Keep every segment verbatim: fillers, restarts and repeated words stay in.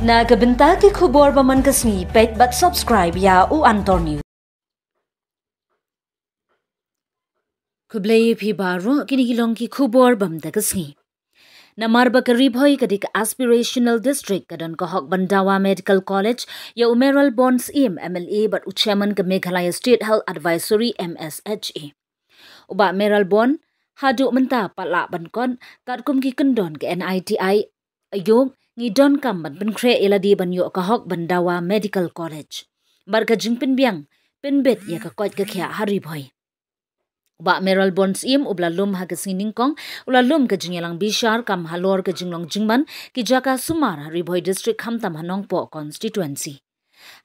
Na ka bynta ki khubor ba man ka sngi, peit bad subscribe ïa U Antor News. Khublei phi baroh, kine ki long ki khubor ba mynta ka sngi. Namar ba ka Ri Bhoi ka dei ka aspirational district, ka don ka hok ban dawa Medical College, ïa u Mayralborn Syiem, M L A bad u Chairman ka Meghalaya State Health Advisory, M S H A. U Bah Mayralborn, haduh mynta pat lah ban kot, katkum ki kyndon ka N I T I, aïu ngi donkam ban pynkhreh ïa lade ban ïoh ka hok ban dawa Medical College. Bad ka jingpynbiang pynbit ïa ka koit ka khiah ha Ri Bhoi. U Bah Mayralborn Syiem uba la lum ha ka sngi nyngkong, u la lum ka jingïalang bishar kam halor ka jinglong jingman ki jaka sumar ha Ri Bhoi District, khamtam ha Nongpoh Constituency.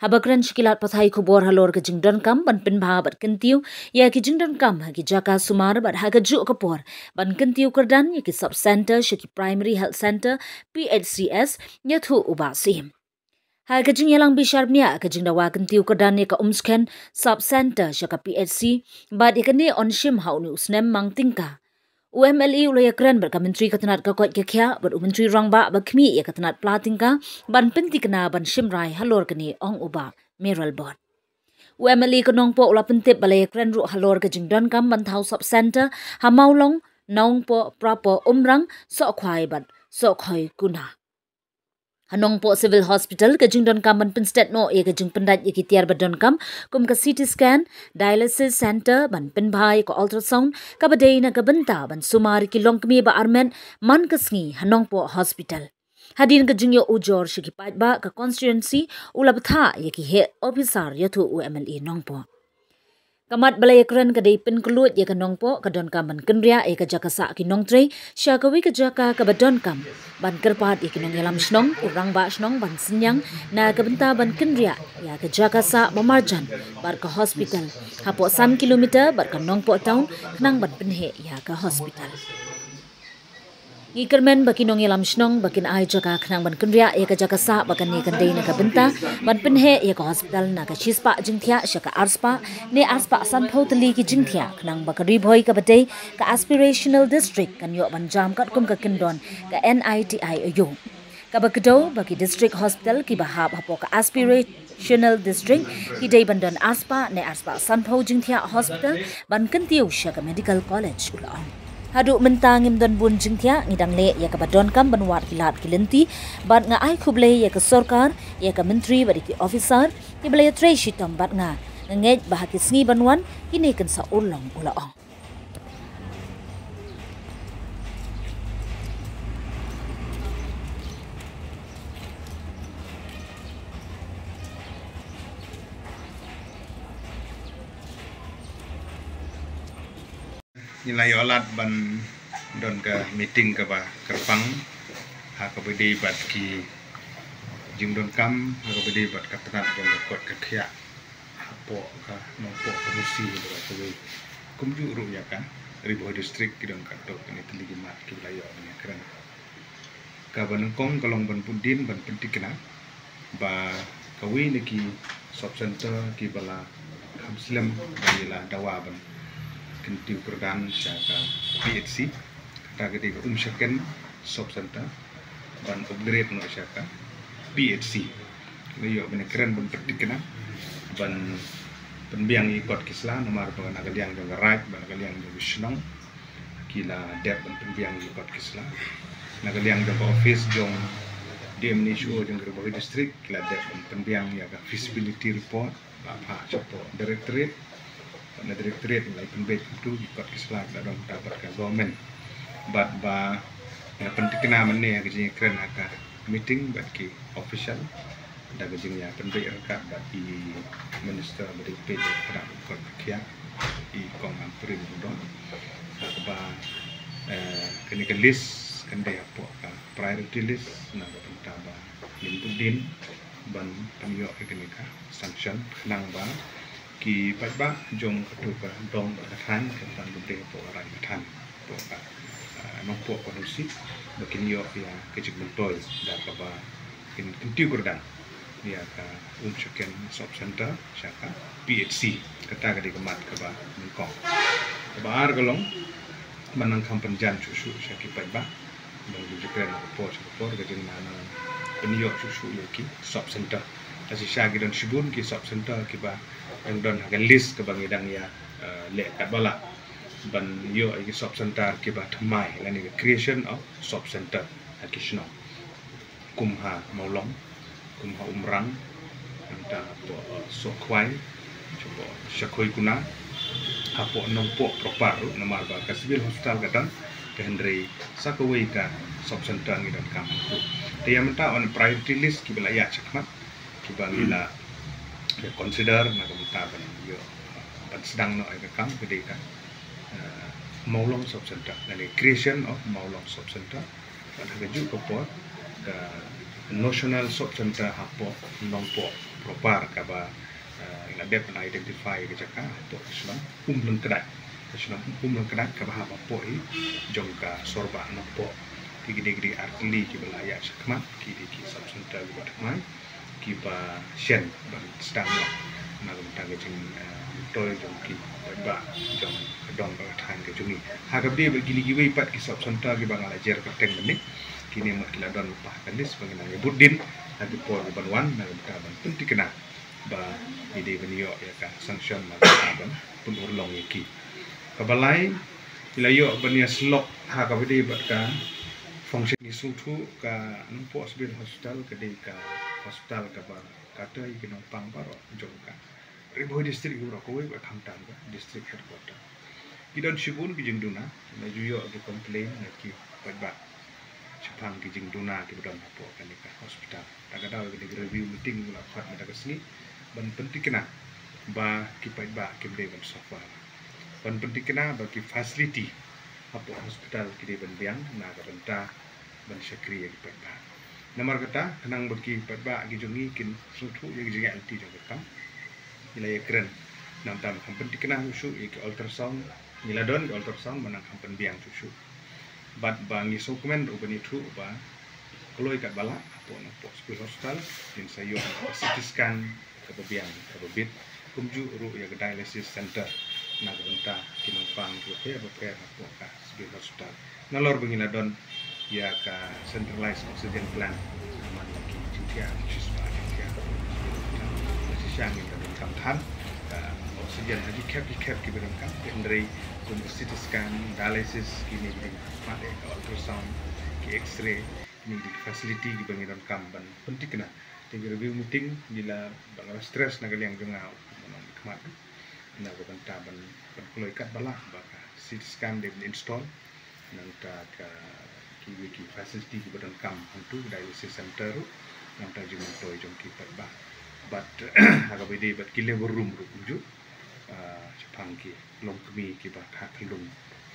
Haba kren sha ki lad pathai khubor halor ka jingdonkam ban pynbha bad kyntiew ïa ki jingdonkam ha ki jaka sumar bad ha kajuh ka por ban kyntiew kyrdan ïa ki sub center sha ki Primary Health Center, P H Cs, ïathuh u Bah Syiem. Ha ka jingïalang bishar bniah, ka jingdawa kyntiew kyrdan ïa ka Umskhen Sub Center sha ka P H C bad ïa kane yn shim ha une u snem mang tyngka. U M L A u la ïakren bad ka Myntri ka tnat ka koit ka khiah bad u Myntri Rangbah ba khmih ïa ka tnat pla tyngka ban pynthikna ban shim rai halor kane, ong u Bah Mayralborn. U M L A ka Nongpoh u la pyntip ba la ïakren ruh halor ka jingdonkam ban thaw sub center ha Mawlong, Nongpoh, Prapoh, Umrang, Sohkhwai bad Sohkhoi Kuna. Ha Nongpoh Civil Hospital ka jingdonkam ban pynstet noh ïa ka jingpyndait ïa ki tiar ba donkam, kum ka C T scan, dialysis center, ban pynbha ïa ka ultrasound, kaba dei na ka bynta ban sumar ïa ki longkmie ba armet man ka sngi ha Nongpoh Hospital. Hadien ka jingïoh ujor sha ki paidbah ka constituency, u la bthah ïa ki heh officer, ïathuh u M L A Nongpoh. Ka mat ba la ïakren ka dei pynkylluid ïa ka Nongpoh, ka donkam ban kynriah ïa ka jaka sah ki nongtrei sha kawei ka jaka kaba donkam, ban kyrpad ïa ki nongïalam shnong, u rangbah shnong ban synñiang na ka bynta ban kynriah ïa ka jaka sah ba marjan bad ka hospital hapoh san kilometer bad ka Nongpoh town, khnang ban pynheh ïa ka hospital. Ngi kyrmen ba ki nongïalam shnong ba kin ai jaka khnang ban kynriah ïa ka jaka sah, ba kane kan dei na ka bynta ban pynheh ïa ka hospital na ka shispah jingthiah sha ka arspah ne arspah sanphew tylli ki jingthiah, khnang ba ka Ri Bhoi kaba dei ka aspirational district kan ïoh ban jam katkum ka kyndon ka N I T I aïu. Kaba kdew ba ki district hospital kiba hap hapoh ka aspirational district ki dei ban don arspah ne arspah sanphew jingthiah hospital ban kyntiew sha ka medical college, u la ong. Haduh mynta ngim don bun jingthiah, ngi dang leh ïa kaba donkam ban wad ki lad ki lynti, bad nga ai khublei ïa ka sorkar, ïa ka myntri bad ïa ki officer kiba la ïatrei shitom bad nga. Nga ngeit ba ha ki sngi ban wan kine kin sa urlong, u la ong. Ngi la ïoh lad ban don ka meeting kaba kyrpang ha kaba ïadei bad ki jingdonkam ha kaba ïadei bad ka tnat jong ka koit ka khiah hapoh ka Nongpoh Constituency, bad kawei kumjuh ruh ïa ka Ri Bhoi District, ki don katto katne tylli ki mat kiba la ïoh ban ïakren. Kaba nyngkong ka long ban bud dien ban pynthikna ba kawei na ki sub center kiba la kham slem ba ngi la dawa ban kyntiew kyrdan sha ka P H C, kata ka dei ka Umshaken Sub Center, ban upgrade noh sha ka P H C. Ngi ïoh ban ïakren ban pynthikna ban pynbiang ïa ki kot ki sla, namar ba na ka liang jong ka Raid bad na ka liang jong ka shnong ki la dep ban pynbiang ïa ki kot ki sla. Na ka liang jong ka office jong D M H O jong ka Ri Bhoi District ki la dep ban pynbiang ïa ka feasibility report, la phah shapoh directorate. Na directorate la pynbeit tu ki kot ki sla ki la don bad ka government. Bad ba nga pynthikna mynne ha ka jingïakren ha ka meeting bad ki official, da ka jingïapynbeit ryngkat bad i minister ba dei peit ïa ka tnat ka koit ka khiah, i Kong Ampareen Lyngdoh, ha kaba, eh, kane ka list kan dei hapoh ka priority list, na ka bynta ba ngin bud dien ban pynïoh ïa kane ka sanction, khnang ba ki paidbah jong katto ka dong bad ka thaiñ kan tang ban dei hapoh ka rai ka thaiñ, hapoh ka, ah, Nongpoh Constituency, ba kin ïoh ïa ka jingmyntoi da kaba kin kyntiew kyrdan ïa ka Umshaken Sub Center sha ka P H C. Kata ka dei ka mat kaba nyngkong. Kaba ar ka long ban nang kham pynjan shuh shuh sha ki paidbah. Ban ïa jingkren na ka por sha ka por, ka jingna na pynïoh shuh shuh ïa ki sub center. Ka shisha ki don shibun ki sub center kiba dang don ha ka list kaba ngi dang ïa, eh, leh katba lah ban ïoh ïa ki sub center kiba thymmai, lane ka creation of sub center ha ki shnong. Kum ha Mawlong, kum ha Umrang, nangta hapoh, eh, Sohkhwai, hapoh Shakhoikuna, hapoh Nongpoh proper ruh, namar ba ka civil hospital ka don, te hynrei sa kawei ka sub center ngi donkam hapoh. Te ïa mynta on priority list kiba la ïaid shakhmat, kiba ngi la consider na ka bynta ban ïoh, ban sdang noh ïa ka kam ka dei ka, eh, Mawlong Sub Center, lane creation of Mawlong Sub Center. Bad ha kajuh ka por ka National Sub Center hapoh Nongpoh proper kaba, eh, la dep ban identify ka jaka hapoh ka shnong Umlyngkdait. Ka shnong Umlyngkdait kaba hap hapoh i jong ka Sorbah Nongpoh. Te ki dei ki dei artylli kiba la ïaid shakhmat, ki dei ki sub center kiba thymmai, kiba shen ban sdang noh na ka bynta ka jing, eh, myntoi jong ki paidbah jong ka dong bad ka thaiñ ka jong ngi. Ha kaba dei bad kine kiwei pat ki sub center kiba nga la jer kyrteng mynne, kine mut ki la don lypa ha ka list ba ngi nang ïa bud dien ha ki por kiban wan na ka bynta ban pynthikna ba ngi dei ban ïoh ïa ka sanction na ka bynta ban pynurlong ïa ki. Kaba lai, ngi la ïoh ban ïa slok ha kaba dei bad ka function. Ngi sngewthuh ka Nongpoh Civil Hospital ka dei ka hospital kaba kata ïa ki nongpang baroh jong ka Ri Bhoi District baroh kawei bad khamtam ka district headquarter. Ki don shibun ki jingduna, la ju ïoh ki complain na ki paidbah shaphang ki jingduna kiba don hapoh kane ka hospital. Ta ka daw kane ka review meeting la khot mynta ka sngi ban pynthikna ba ki paidbah kim dei ban suffer. Ban pynthikna ba ki facility hapoh hospital ki dei ban biang na ka bynta ban shakri ïa ki paidbah. Namar kata, khnang ba ki paidbah ki jong ngi kin sngewthuh ïa ki jingïaid lynti jong ka kam, ngi la ïakren. Nangta ba kham pynthikna shuh shuh ïa ki ultrasound, ngi la don ki ultrasound, mynta kham pynbiang shuh shuh. Bad ba ngi sngewkmen ruh ban ïathuh ba kloi katba lah hapoh Nongpoh Civil Hospital, ngin sa ïoh ka C T scan kaba biang kaba bit, kumjuh ruh ïa ka dialysis center na ka bynta ki nongpang kiba pher bapher hapoh ka Civil Hospital. Nalor ba ngi la don ïa ka centralized oxygen plant, man la ki jingthiah, ki shisha jingthiah, shisha ngin la donkam than ka oxygen ha ki khep ki khep kiba donkam, hynrei kum ka C T scan, dialysis, kine ki dei ka ultrasound, ki X-ray, kine ki dei ki facility kiba ngi donkam ban pynthikna. Te ka review meeting ngi la, ba nga la stress na ka liang jong nga, ban ong khmat na ka bynta ban, ban kloi katba lah ba ka C T scan dei ban install. Nangta ka ki, ki facility kiba donkam hangtu, dialysis center ruh, nangta jingmyntoi jong ki paidbah. Bad ha kaba dei bad ki labor room ruh kumjuh, ah, shaphang ki longkmie kiba kha khyllung.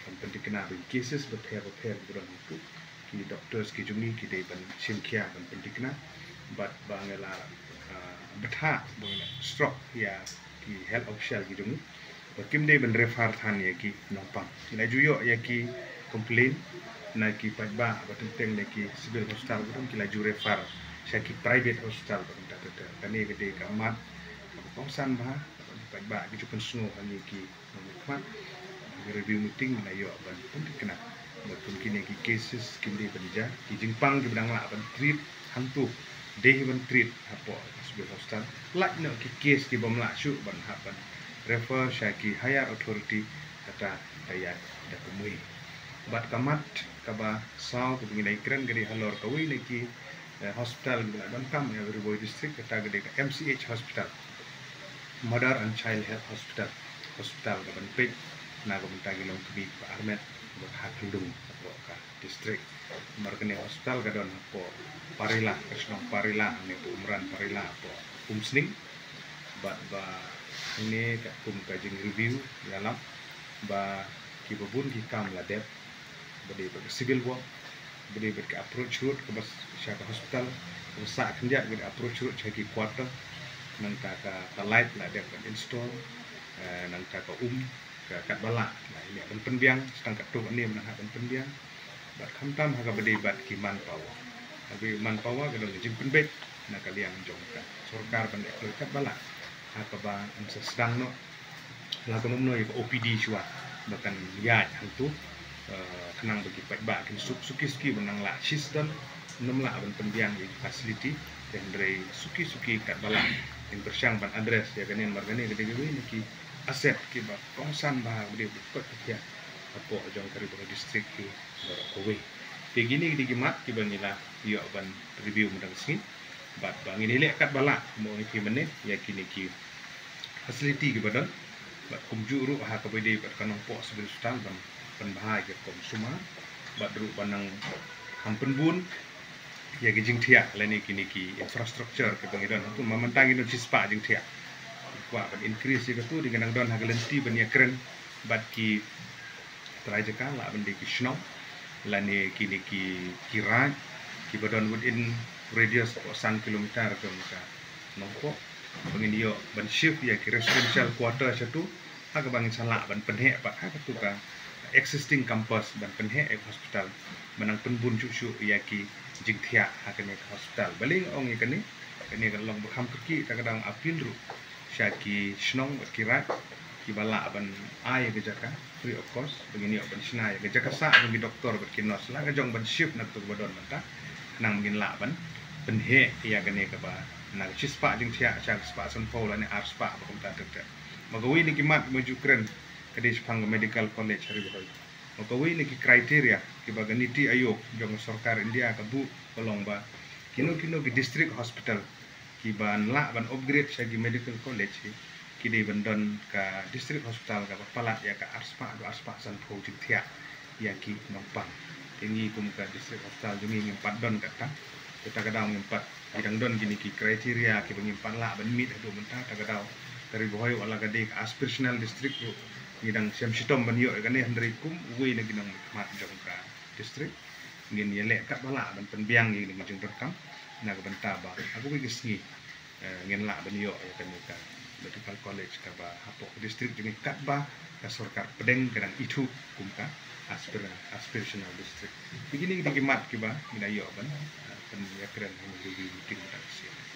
Ban pynthikna ba ki cases bapher bapher kiba don hangtu, ki doctors ki jong ngi ki dei ban shim khia ban pynthikna. Bad ba nga la, ah, bthah ba nga la stroke ïa ki health official ki jong ngi ba kim dei ban refer than ïa ki nongpang. Ngi la ju ïoh ïa ki complain na ki paidbah ba teng teng na ki civil hospital ba don ki la ju refer sha ki private hospital ba don. Kane ka dei ka mat kaba kongsan bha, kaba ki paidbah ki ju pynsngew ha ngi ki nongmihkhmat. Ka review meeting ngi la ïoh ban pynthikna ba kum kine ki cases kim dei ban jia, ki jingpang kiba dang lah ban treat hangtu dei hi ban treat hapoh civil hospital. Lait noh ki case ki bym lah shuh ban hap ban refer sha ki higher authority, kata ka ïaid da kumwei. Bad ka mat kaba saw kaba ngi la ïakren ka dei halor kawei na ki, eh, hospital kiba la donkam ha Ri Bhoi District, kata ka dei ka M C H hospital, Mother and Child Health Hospital, hospital kaban peit na ka bynta ki longkmie kiba armet kiba kha khyllung hapoh ka district. Namar kane hospital ka don hapoh Parila, ka shnong Parila, hangne hapoh Umran Parila, hapoh Umsning. Bad ba hangne katkum ka jing review ïalam ba kiba bun ki kam la dep, ba dei bad ka civil work, ba dei bad ka approach road kaba sha ka hospital, kaba sah khyndiat bad ka approach road sha ki quarter, nangta ka, ka light la dep ban install, eh, nangta ka um, ka katba lah, la ïa ban pynbiang, sa tang katto katne ban hap ban pynbiang. Bad khamtam ha kaba dei bad ki manpower. Ha kaba dei manpower ka don ka jingpynbeit na ka liang jong ka sorkar ban leh kloi katba lah ha kaba yn sa sdang noh la ka mumno ïa ka O P D shuwa ba kan ïaid hangtu, eh, khnang ba ki paidbah kin suk suki suki ban nang lah shisdon Ym lah ban pynbiang ïa ki facility, hynrei suki suki katba lah ngin pyrshang ban address ïa kane namar kane ka dei kawei na ki asset kiba kongsan bha kaba dei ban koit ka thiah hapoh jong ka Ri Bhoi District hi baroh kawei. Te kine ki dei ki mat kiba ngi la ïoh ban review mynta ka sngi bad ba ngin ïaleh katba lah kumba ong ïa phi mynne ïa kine ki facility kiba don bad kumjuh ruh ha kaba dei bad ka Nongpoh Civil Hospital ban pynbha ïa ka rukom sumar bad ruh ban nang kham pynbun ïa ki jingthiah lane kine ki infrastructure kiba ngi don. Hato ma mynta ngi don shispah jingthiah. Kwah ban increase ïa katu, dei ngi nang don ha ka lynti ban ïakren bad ki trai jaka, lah ban dei ki shnong lane kine ki, ki raid kiba don within radius hapoh san kilometer jong ka Nongpoh, ba ngin ïoh ban shift ïa ki residential quarter shatu, ha kaba ngin sa lah ban pynheh pat ha katu ka existing campus ban pynheh ïa ka hospital, ban nang pynbun shuh shuh ïa ki jingthiah ha kane ka hospital. Balei nga ong ïa kane? Kane ka long ba kham kyrkieh, ta ka daw nga appeal ruh sha ki shnong bad ki raid kiba lah ban ai ïa ka jaka free of cost ba ngin ïoh ban shna ïa ka jaka sah jong ki doktor bad ki nurse, la ka jong ban shift na katu kaba don mynta, khnang ba ngin lah ban pynheh ïa kane kaba na ka shispah jingthiah sha ka spah sanphew lane arspah ba kumta ter ter. Ma kawei na ki mat ba ju kren ka dei shaphang ka Medical College ha Ri Bhoi. Ma kawei na ki criteria kiba ka NITI Aayog jong ka sorkar India ka buh ka long ba kino kino ki district hospital kiban lah ban upgrade sha ki medical college hi, ki dei ban don ka district hospital kaba palat ïa ka arspah haduh arspah sanphew jingthiah ïa ki nongpang. Te ngi kum ka district hospital jong ngi ngim pat don katta. Te ta ka daw ngim pat, ngi dang don kine ki criteria kiba ngim pat lah ban meet haduh mynta. Ta ka daw ka Ri Bhoi wat la ka dei ka aspirational district ruh ngi dang shem shitom ban ïoh ïa kane, hynrei kum uwei na ki nongmihkhmat jong ka district, ngin ïaleh katba lah ban pynbiang ïa kine ki jingdonkam na ka bynta ba ha kawei ka sngi, eh, ngin lah ban ïoh ïa kane ka medical college kaba hapoh ka district jong ngi katba ka sorkar pdeng ka dang ithuh kum ka aspira-, aspirational district. Te kine ki dei ki mat kiba ngi la ïoh ban, eh, pynïakren ha kane ka review meeting mynta ka sngi.